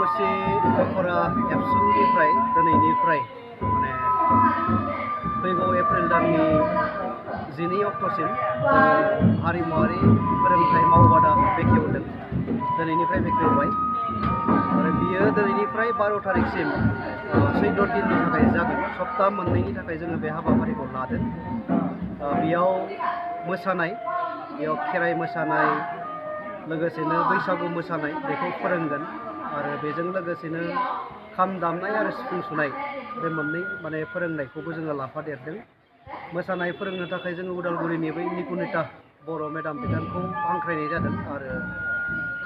दिमाकुसि दखरा एबसुनिफ्राय दिनैनिफ्राय माने फैगौ एप्रिल दाननि 12 अक्ट'सिम हारिमुआरि फोरोंथाय मावबादा बेखेवदों। दिनैनिफ्राय बेखेवबाय आरो बियो दिनैनिफ्राय 12 तारिखसिम 14 दिननि थाखाय जागोन। सप्ता मोननैनि थाखाय जोङो बे हाबाफारिखौ लादों। बेयाव मोसानाय, बेयाव खेराइ मोसानाय, लोगोसेनो बैसागु मोसानाय बेखौ फोरोंगोन आरो बेजों लोगोसेनो खाम दामनाय आरो सिफुं सुनाय बे मोननै माने फोरोंनायखौबो जोङो लाफादेरदों। मोसानाय फोरोंनो थाखाय जोङो उदालगुरिनि बै निकुनिता बर' मेडाम बिथांखौ हांख्रायनाय जादों आरो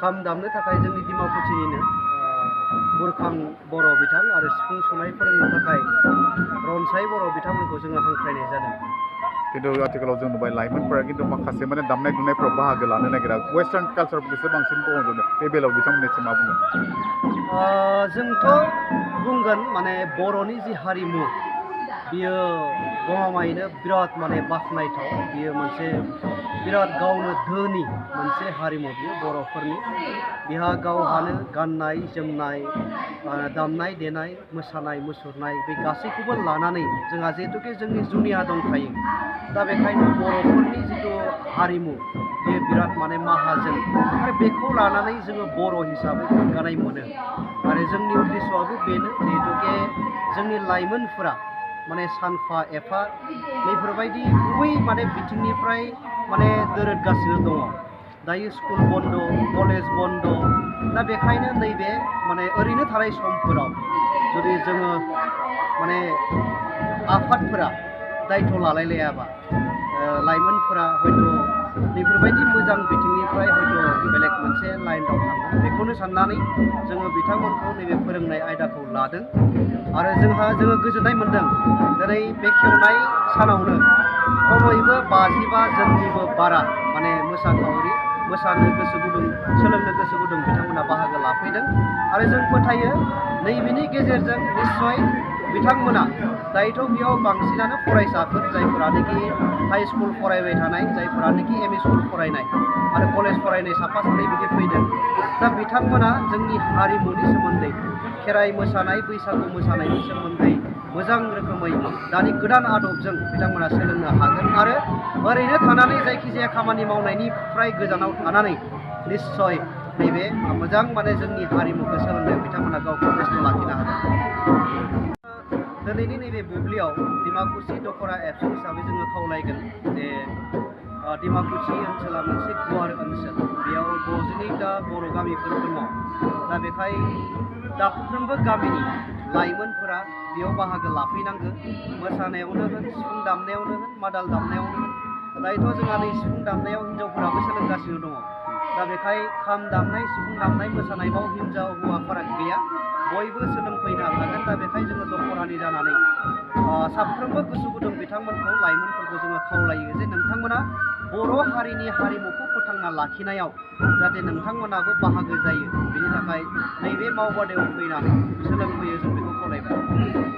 खाम दामनो थाखाय जोंनि दिमाकुसिनिनो बुरखां बर' बिथां आरो सिफुं सुनाय फोरोंनो थाखाय रनसाय बर' बिथांमोनखौ जोङो हांख्रायनाय जादों। किन्तु आथिखालाव जों नुबाय लाइमोनफोरा किन्तु माखासे माने दामनाय दुनायफ्राव बाहागो लानो नागिरा, वेस्टार्न कालचारफोरखौसो बांसिन बजनो। बे बेलायाव बिथांमोननिसिम मा बुङो? जोंथ' बुंगोन माने बर'नि जि हारिमु बियो गमामायैनो बिराद माने बाख्नायथाव। बियो मोनसे बिराद गावनो धोनि मोनसे हारिमु बियो बर'फोरनि। बिहा गावहानो गाननाय जोमनाय, दामनाय देनाय, मोसानाय मुसुरनाय बे गासैखौबो लानानै जोंहा जिहेतुके जोंनि जुनिया दंखायो। दा बेखायनो बर'फोरनि जिथु हारिमु बेयो बिराद माने माहाजोन आरो बेखौ लानानै जोङो बर' हिसाबै गोग्गानाय मोनो आरो जोंनि उद्देश्यआबो बेनो जिहेतुके जोंनि लाइमोनफोरा माने सानफा एफा बेफोरबायदि गुबै माने बिथिंनिफ्राय माने दोरोदगासिनो दङ। दायो स्कुल बन्द, कलेज बन्द, दा बेखायनो नैबे माने ओरैनो थानाय समफोराव जुदि जोङो माने आफादफोरा दायथ' लालायलायाबा लाइमोनफोरा हयथ' बेफोरबायदि मोजां बिथिंनिफ्राय हयथ' बेलेग मोनसे लाइनआव थांगोन। बेखौनो साननानै जोङो बिथांमोनखौ नैबे फोरोंनाय आयदाखौ लादों आरो जोङो गोजोननाय मोनदों। दिनै बेखेवनाय सानावनो खमैबो 55 जननिबो बारा माने मोसाखावरि, मोसानो गोसो गुदुं, सोलोंनो गोसो गुदुं बिथांमोना बाहागो लाफैदों आरो जों फोथायो नैबेनि गेजेरजों निस्सय बिथांमोना दायोथ' बेयाव बांसिनानो फरायसाफोर जायफोरानोखि हाइ स्कुल फरायबाय थानाय, जायफोरानोखि एम इ स्कुल फरायनाय आरो कलेज फरायनाय साफा सानै बिदि फैदों। दा बिथांमोना जोंनि हारिमुनि सोमोन्दै, खेराइ मोसानाय, बैसागु मोसानायनि सोमोन्दै मोजां रोखोमै दानि गोदान आदबजों बिथांमोना सोलोंनो हागोन आरो ओरैनो थानानै जायखिजाया खामानि मावनायनिफ्राय गोजानाव थानानै निस्सय नैबे मोजां माने जोंनि हारिमुखौ सोलोंनायाव बिथांमोना गावखौ बेस्थ' लाखिनो हागोन। दिनैनि नैबे बुब्लियाव दिमाकुसि दखरा एबसु हिसाबै जोङो खावलायगोन जे दिमाकुसि ओनसोला मोनसे गुवार ओनसोल। बेयाव 62टा बर' गामिफोर दङ। दा बेखाय दाफ्रोमबो गामिनि लाइमोनफोरा बेयाव बाहागो लाफैनांगोन। मोसानायावनो होन, सिफुं दामनायावनो होन, मादाल दामनायावनो होन। दायोथ' जोंहा नै सिफुं दामनायाव हिन्जावफोराबो सोलोंगासिनो दङ। दा बेखाय खाम दामनाय, सिफुं दामनाय, मोसानायाव हिन्जाव हौवा फाराग गैया, बयबो सोलोंफैनो हागोन। दा बेखाय जोङो दखरानि जानानै साफ्रोमबो गोसो गुदुं बिथांमोनखौ, लाइमोनफोरखौ जोङो खावलायो जे नोंथांमोना बर' हारिनि हारिमुखौ फोथांना लाखिनायाव जाहाथे नोंथांमोनाबो बाहागो जायो, बेनि थाखाय नैबे मावबादायाव फैनानै सोलोंफैयो, जों बेखौ खावलायबाय।